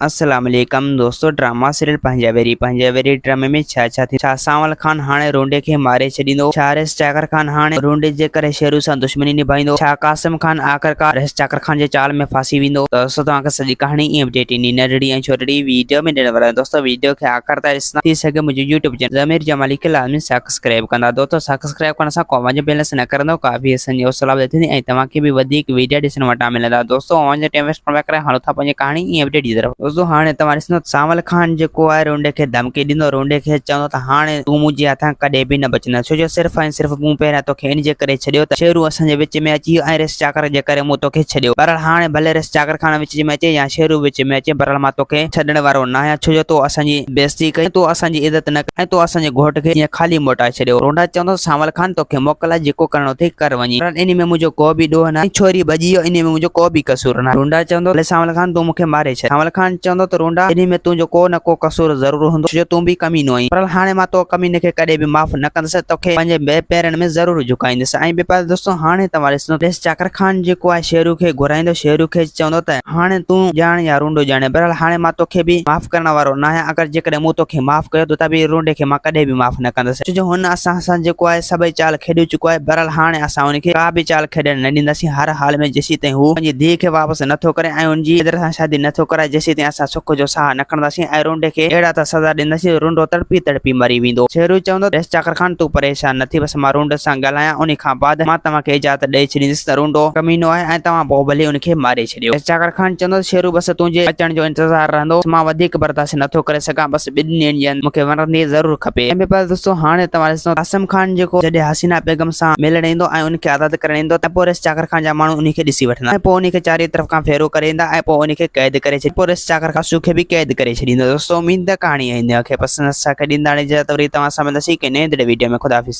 السلام عليڪم دوستو ڊراما سيريل پنهنجا ويري پنهنجا ويري ڊرامي ۾ ڇا ڇا ٿيندو ڇا سانول خان هاڻي رونڊي کي ماري ڇڏيندو ڇا ريس چاڪر خان هاڻي رونڊي جي ڪري شيرو سان دشمني نڀائيندو ڇا قاسم خان آخرڪار ريس چاڪر خان جي چال ۾ ڦاسي ويندو ته دوستو توهان کي سڄي ڪهاڻي ۽ اپڊيٽ انهي ننڍڙي ۽ ڇوٽڙي ويڊيو ۾ ڏيڻ وارو آهيان دوستو ويڊيو کي آخر تائين ڏسندا ٿي سگهي منهنجو يوٽيوب چينل ضمير جمالي کي لازمي سبسڪرائب ڪندا دوستو سبسڪرائب ڪرڻ سان ڪو اوهان جو بيلنس نه ڪرندو ڪافي اسان جي حوصلا افزائي ٿيندي ۽ توهان کي به وڌيڪ ويڊيا ڏسڻ وٽان ملندا دوستو اوهان جو ٽائيم ويسٽ نه ڪري هلو ٿا پنهنجي ڪهاڻي ۽ اپڊيٽ جي طرف. دوستو هاڻي توهان ڏسندو ته سانول خان جيڪو آهي رونڊي کي ڌمڪي ڏيندو رونڊي کي چوندو ته هاڻي تون منهنجي هٿان ڪڏهن به نه بچندين ڇو جو صرف ۽ صرف مون پهريان توکي ان جي ڪري ڇڏيو ته شيرو اسان جي وچ ۾ اچي ويو ۽ ريس چاڪر جي ڪري مون توکي ڇڏيو بهرحال هاڻي ڀلي ريس چاڪر خان وچ ۾ اچي يا شيرو وچ ۾ اچي بهرحال مان توکي ڇڏڻ وارو ناهيان ڇو جو تو اسان جي بيعزتي ڪئي تو اسان جي عزت نه ڪئي ۽ تو اسان جي گهوٽ کي ائين خالي موٽائي ڇڏيو. رونڊا چوندو ته سانول خان توکي موڪل آهي جيڪو ڪرڻو اٿئي ڪر وڃي پر انهي ۾ منهنجو ڪو به ڏوهه ناهي ڇوري ڀڄي ويو انهي ۾ منهنجو ڪو به قصور ناهي. رونڊا چوندو ڀلي سانول خان تون مون کي ماري ڇڏ. سانول خان چوندو ته رونڊا انهي ۾ تنهنجو ڪو نه ڪو قصور ضرور هوندو ڇو جو تون به ڪمينو آهين پر هاڻي مان تو ڪميني کي ڪڏهن به معاف نه ڪندس توکي پنهنجي ٻئي پيرن ۾ ضرور جهڪائيندس ۽ ٻئي پاسي دوستو هاڻي توهان ڏسندو ته چاڪر خان جيڪو آهي شيرو کي گهرائيندو شيرو کي چوندو ته هاڻي تون ڄاڻ يا رونڊو ڄاڻي بهرحال هاڻي مان توکي به معاف ڪرڻ وارو ناهيان اگر جيڪڏهن مون توکي معاف ڪيو ته به رونڊي کي مان ڪڏهن به معاف نه ڪندس ڇو جو هن اسان سان جيڪو آهي سڀئي چال کيڏي چڪو آهي بهرحال هاڻي اسان ان کي ڪا به چال کيڏڻ نه ڏينداسين هر حال ۾ جيسيتائين هو پنهنجي ڌيء کي واپس نه ٿو ڪري ۽ ان جي حيدر سان شادي نه ٿو ڪرائي جيسيتائين اسان سک جو ساهه نه کڻنداسين ۽ رونڊي کي اهڙا ته سزا ڏينداسين جو رونڊو تڙپي تڙپي مري ويندو. شيرو چوندو ته چاڪر خان تون پريشان نه ٿي بس مان رونڊي سان ڳالهايان انهي کان بعد مان توهان کي اجازت ڏئي ڇڏيندس ته رونڊو ڪمينو آهي ۽ توهان پوء ڀلي ان کي ماري ڇڏيو. چاڪر خان چوندو ته شيرو بس تنهنجي اچڻ جو انتظار رهندو مان وڌيڪ برداشت نه ٿو ڪري سگهان بس ٻن ڏينهن جي اندر مون کي ورندي ضرور کپي. ۽ ٻئي دوستو هاڻي توهان ڏسندو ته قاسم خان جيڪو جڏهن حسينه بيگم سان ملڻ ايندو ۽ ان کي آزاد ڪرڻ ايندو ته پوء رئيس چاڪر خان جا ماڻهو انهي کي ڏسي وٺندا ۽ پوء انهي کي چارئي طرف کان ڦيرو ڪري ايندا ۽ پوء انهي کي قيد ڪري ڇڏيندا پوء رئيس چاڪر خان قاسو کي به قيد ڪري ڇڏيندو دوستو اميد ته ڪهاڻي آئينده کي پسند اسان کي ڏيندا اجازت وري توهان سان ملنداسين ڪنهن نئين وڊيو ۾ خدا حافظ.